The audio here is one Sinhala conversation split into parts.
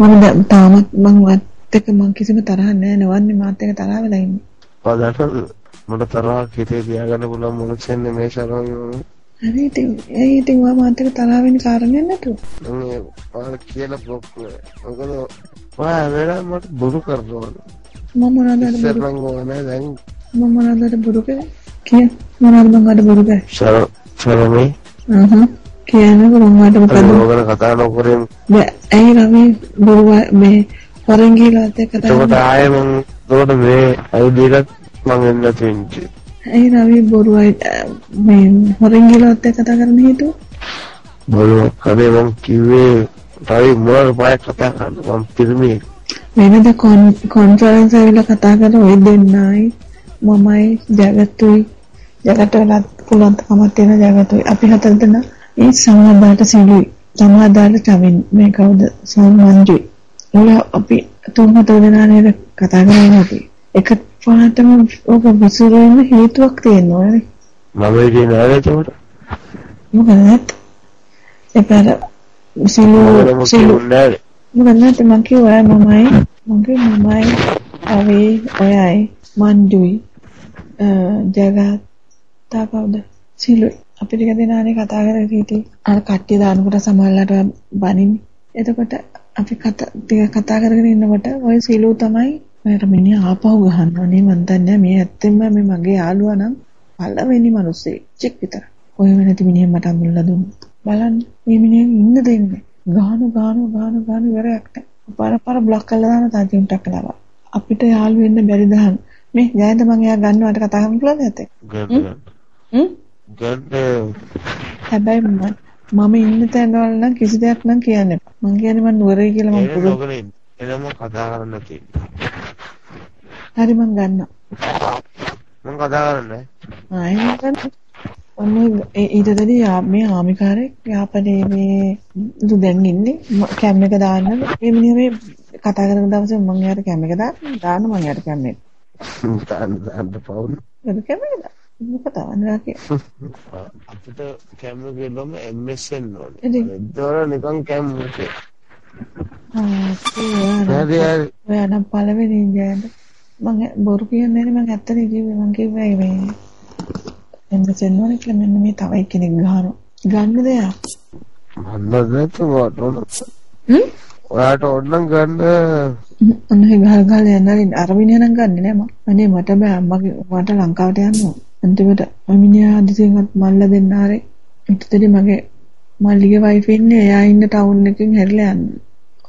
මම දැන් තාමත් මං වත් එක්ක මං කිසිම තරහක් නෑ නවන්නේ මාත් එක්ක තරහ වෙලා ඉන්නේ. ඔයා මට තරහක් හිතේ තියාගන්න පුළුවන් මොනසෙන් නෙමෙයි ශරවි මම. හරි ඉතින් ඇයි ඉතින් ඔයා මාත් එක්ක තරහ වෙන්න කාරණයක් නැතුව? මම ඒ ඔයාලා කියලා බ්ලොක් නෑ. මොකද ඔයා හැම වෙලාවෙම මට බොරු කරනවා. මම මොනවද අර ඉස්සර බොරු නම් ඕවා නෑ දැන් මම මොනවද අර බොරු කරේ? කිය මොනවද මං අර බොරු කරේ? ශරවි අහහ කියන්නකෝ මං ඔයාට අපි මොකද්ද? ඕක ගැන කතා නොකරමු. බෑ ඇයි රවි බොරු මේ හොරෙන් ගිහලා එක්ක කතා එතකොට කරන්නේ? ආයේ මං එතකොට මේ ID එකත් මං එන්න නැති වෙන්නේ. ඇයි රවි බොරුවයි මේ හොරෙන් ගිහලා එක්ක කතා කරන්න හේතුව? බොරුවක් අනේ මං කිව්වේ රවි මොනවාද පායක් කතා කරන්න මං පිරිමියෙක්. වෙනද කොන්ෆරන්ස් ඇවිල්ලා කතා කරන ඔය දෙන්නයි මමයි ජගතුයි ජගට වෙලත් පුළුවන් කමක් තියෙන ජගතුයි අපි හතර දෙනා ඒ සමහරදාට සිළුයි සමහරදාට චවින් මේ කවුද මංජුයි ඔය අපි තුන් හතර දෙනා නේද කතා කරන්නේ අපි එක පාටම ඔක විසිරෙන්න හේතුවක් තියෙනවා නේ. මම හිටියේ නෑ නේ එතකොට. මොකද නැත් එපාර සිළු මම නම් සිළු කිව්වේ නෑනේ. මොකද නැත්නම් මං කිව්වා මමයි මං කිව්වා මමයි අවි ඔයයි මංජුයි ජගත් තා කවුද සිළුයි අපි ටික දෙනානේ කතා කරගෙන හිටියේ. අර කට්ටිය දානකොට සමහරලාට බනින්නේ. එතකොට අපි කතා ටික කතා කරගෙන ඉන්නකොට ඔය සිළු තමයි මට මිනිහා ආපහු ගහනවා නේ මං දන්නේ මේ ඇත්තෙන්ම මේ මගේ යාළුවා නම් පළවෙනි මිනිස්සෙක් චෙක් විතර. ඔය වෙනති මිනිහා මට අඳුල්ලා දුන්නා. බලන්න මේ මිනිහා ඉන්න දෙන්නේ. ගානු ගානු ගානු ගානු ඉවරයක් නෑ. පාර පාර බ්ලොක් කරලා දාන තාජින්ටක් කළා. අපිට යාළු වෙන්න බැරි දහන්. මේ ජයන්ත මං එයා ගන්නවට කතා කරන්න පුළුවන්ද නැත්තේ? ගන්න හ්ම් ගන්න හැබැයි මම ඉන්න තැන් වල නම් කිසි දෙයක් නම් කියන්න එපා. මං කියන්නේ මං නුවරේ කියලා මං එන පුරුදු. නොකර ඉන්න. එනම කතා කරන්න තියෙන්නේ. හරි මං ගන්නවා. මං කතා කරන්නේ ආයෙ මං ගන්නවා. ඔන්න ඊට වැඩි මේ ආමිකාරයෙක් යාපනයේ මේ දු දැන් ඉන්නේ කැම් එක දාන්න මේ මිනිහා මේ කතා කරන දවසේ මං එයාට කැම් එක දාන්න මං එයාට කැම් එක. දාන්න දාන්න පවුල්. ඒක කැම් එක දාන්න. මොකද අනරා කිය. අපිට කැම් එක ඉල්ලුවම MSN ඕනේ. ඉතින් එද්දවල නිකන් කැම් එකේ. ආ හරි හරි. ඔයා නම් පළවෙනි ජයන්ත මං බොරු කියන්නේ නෑනේ මං ඇත්තනේ කිව්වේ මං කිව්වේ මේ එම්බසෙන් ඕනේ කියලා මෙන්න මේ තව එක්කෙනෙක් ගහනවා. ගන්නද එයා? මන් දන්නේ ඔයාට ඕන. හ්ම්? ඔයාට ඕන නම් ගන්න. ඔන්න ඒ ගහ ගහලා යන හරි අර මිනිහා නම් ගන්නෙ නෑ මං. අනේ මට බෑ අම්මගේ මට ලංකාවට යන්න ඕන. අන්තිමට ඔය මිනිහා හදිසියෙන්වත් මල්ලා දෙන්න ආරේ. ඊට මගේ මල්ලිගේ වයිෆ් ඉන්නේ එයා ඉන්න ටවුන් එකෙන් හැරිලා යන්න.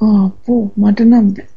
ආ අප්පෝ මට නම් බෑ.